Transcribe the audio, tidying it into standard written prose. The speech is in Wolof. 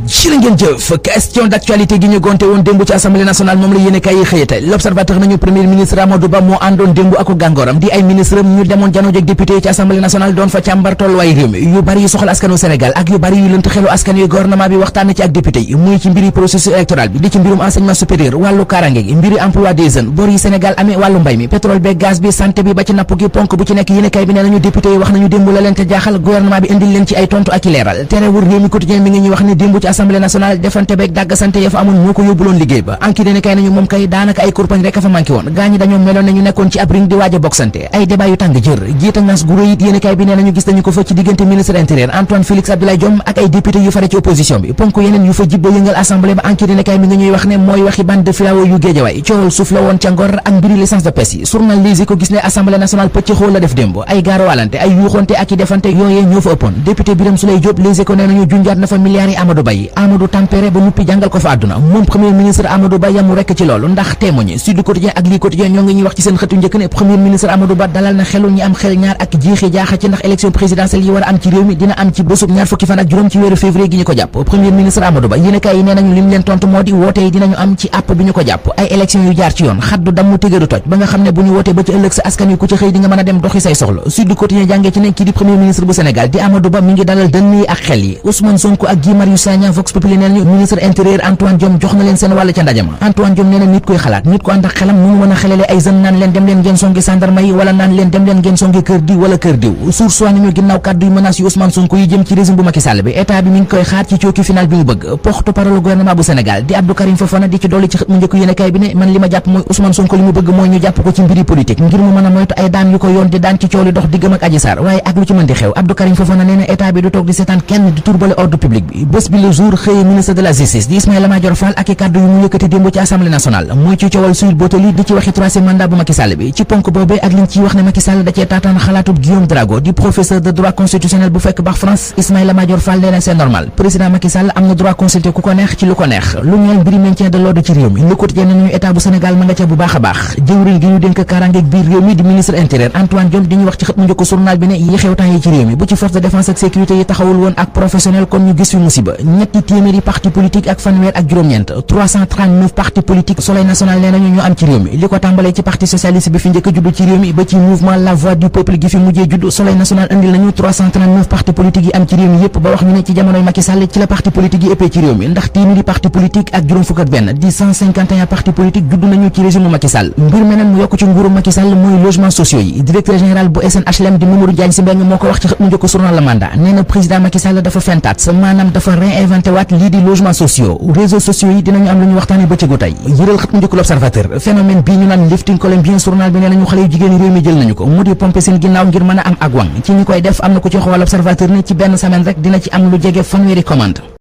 jërë ngeen jëf question d'actualité gi ñu gonte woon démb ci assemblée nationale moom la yéene kay yi xëyate l'observateur nañu premier ministre Amadou Ba moo àndoon démb ak gàngooram di ay ministre ñu demoon janoo ak député yi ci assemblée nationale doon fa càmbar tolluwaay réew mi yu bari yu soxal askanu Sénégal ak yu bari yu lënt xelu askan yu gouvernement bi waxtaan na ci ak député yi muy ci mbiri processus électoral bi di ci mbirum enseignement supérieur wàllu kaaraange gi mbiri emploi des jeunes bor yi Sénégal amee wàllu mbay mi pétrole beeg gaz bi santé bi ba ci napp gi ponk bu ci nekk yéene kay bi nee nañu député yi wax nañu démb la leen te jaaxal gouvernement bi indil leen ci ay tontu ak i leeral terewul réew mi quotidien mi ngi ñuy wax ne démb ci assemblée nationale defante beeg dàgg sante ya fa amoon moo ko yóbbuloon liggéey ba anki dene kay nañu moom kay daanaka ay kurpañ rek a fa manqué woon gaa ñi dañoo meloon ne ñu nekkoon ci ab ring di waaj a boksante ay débat yu tàng jër jiita ngas gu rëy it yéene kay bi nee nañu gis nañu ko fa ci diggante ministre intérieur Antoine Félix Abdoulaye Diome ak ay député yu fare ci opposition bi ponk yeneen yu fa jibba yëngal assemblée ba anki dene kay mi ngi ñuy wax ne mooy waxi bande de filao yu Géejawaay coowal suuf la woon ca Ngor ak mbiri licence de pêche yi journal Les Échos gis ne assemblée nationale pëcc xool la def démb ay gaarowalante ay yuuxonte ak i defante yooyee ñoo fa ëppoon député Birame Souleye Diop Les Échos nee nañu junjaat na fa milliards yi Amadou Ba yi Amadou tempéré ba nuppi jàngal ko fa àdduna moom premier ministre Amadou Ba yamu rekk ci loolu ndax témoigné Sud Quotidien ak lii Quotidien ñoo ngi ñuy wax ci seen xëtu njëkk ne premier ministre Amadou Ba dalal na xelu ñi am xel ñaar ak jiixi jaaxa ci ndax élection présidentielle yi war a am ci réew mi dina am ci bésub ñaar fukki fan ak juróom ci weeru février gi ñu ko jàpp premier ministre Amadou Ba yéenekaay yi nee nañu lim leen tontu moo di woote yi dinañu am ci àpp bi ñu ko jàpp ay élection yu jaar ci yoon xaddu damm tëgëru toj ba nga xam ne bu ñu wootee ba ci ëllëg sa askan wi ku ci xëy di nga mën a dem doxi say soxla Sud Quotidien jàngee ci ne kii di premier ministre bu Sénégal di Amadou Ba mi ngi dalal dënn yi ak xel yi Ousmane Sonko ak Guy Marius Sagna Vox Populi nee nañu ministre intérieur Antoine Diome jox na leen seen wàll ca ndajama Antoine Diome nee na nit koy xalaat nit ko ànd ak xelam mu mën a xelale ay jeunes naan leen dem leen ngeen songi gendarme yi wala naan leen dem leen ngeen songi kër diw wala kër diw source waa nañu ginnaaw kàddu yu menaces yu Ousmane Sonko yi jëm ci régime bu Macky Sall bi état bi mi ngi koy xaar ci cooki final bi mu bëgg porte-parole gouvernement bu Sénégal di Abdou Karim Fofana di ci dolli ci xët mu njëkk yéenekaay bi ne man li ma jàpp mooy Ousmane Sonko li mu bëgg mooy ñu jàpp ko ci mbiri politique ngir mu mën a moytu ay daan yu ko yoon di daan ci coow li dox diggam ak Adji Sarr waaye ak lu ci mën di xew Abdou Karim Fofana nee na état bi du toog di seetaan kenn di turbale ordre public bi bés bi le jour xëye ministre de la justice di Ismaïla Madior Fall ak i kàddu yu mu yëkkati démb ci assemblée nationale mooy ci coowal Sweet Beauté di ci waxi troisième mandat bu Macky Sall bi ci ponk boobee ak liñ ciy wax ne Macky Sall da cee taataan xalaatub Guillaume Drago di professeur de droit constitutionnel bu fekk baax France Ismaïla Madior Fall nee na c'est normal président Macky Sall am na droit consulter ku ko neex ci lu ko neex lu ñeel mbiri maintien de l'ordre ci réew mi Le Quotidien nañu état bu Sénégal ma nga ca bu baax a baax jëwriñ gi ñu dénk kaaraange biir réew mi di ministre intérieur Antoine Diome di ñu wax ci xët mu njëkk journal bi ne yi xew temps yi ci réew mi bu ci force de défense ak sécurité yi taxawul woon ak professionnel kon ñu gis fi musiba ñetti téeméeri parti politique ak fanweer ak juróom-ñeent 339 parti politique Soleil national nee nañu ñu am ci réew mi li ko tàmbalee ci parti socialiste bi fi njëkk a judd ci réew mi ba ci mouvement la voix du peuple gi fi mujjee judd Soleil national indil nañu 339 parti politique yi am ci réew mi yépp ba wax ñu ne ci jamonoy Macky Sall ci la parti politique yi ëppee ci réew mi ndax téeméeri parti politique ak juróom fukk ak benn di 151 parti politique judd nañu ci régime Macky Sall mbir meneen mu yokk ci nguuru Macky Sall mooy logement sociaux yi directeur général bu SNHLM di Mamadou Diagne Sy Mbengue moo ko wax ci xët mu njëkk journal La Mandat nee na président Macky Sall dafa fentaat maanaam dafa réinventé waat lii di logement sociaux réseaux sociaux yi dinañu am lu ñu waxtaane bëccëgu tey yëral xët mu njëkk L'Observateur phénomène bii ñu naan lifting Colombien journal bi nee nañu xale yu jigéen réew mi jël nañu ko mu di pomper seen ginnaaw ngir mën a am ak wang ci ñi koy def am na ko ci xool L'Observateur ne ci benn semaine rek dina ci am lu jege fanweeri commande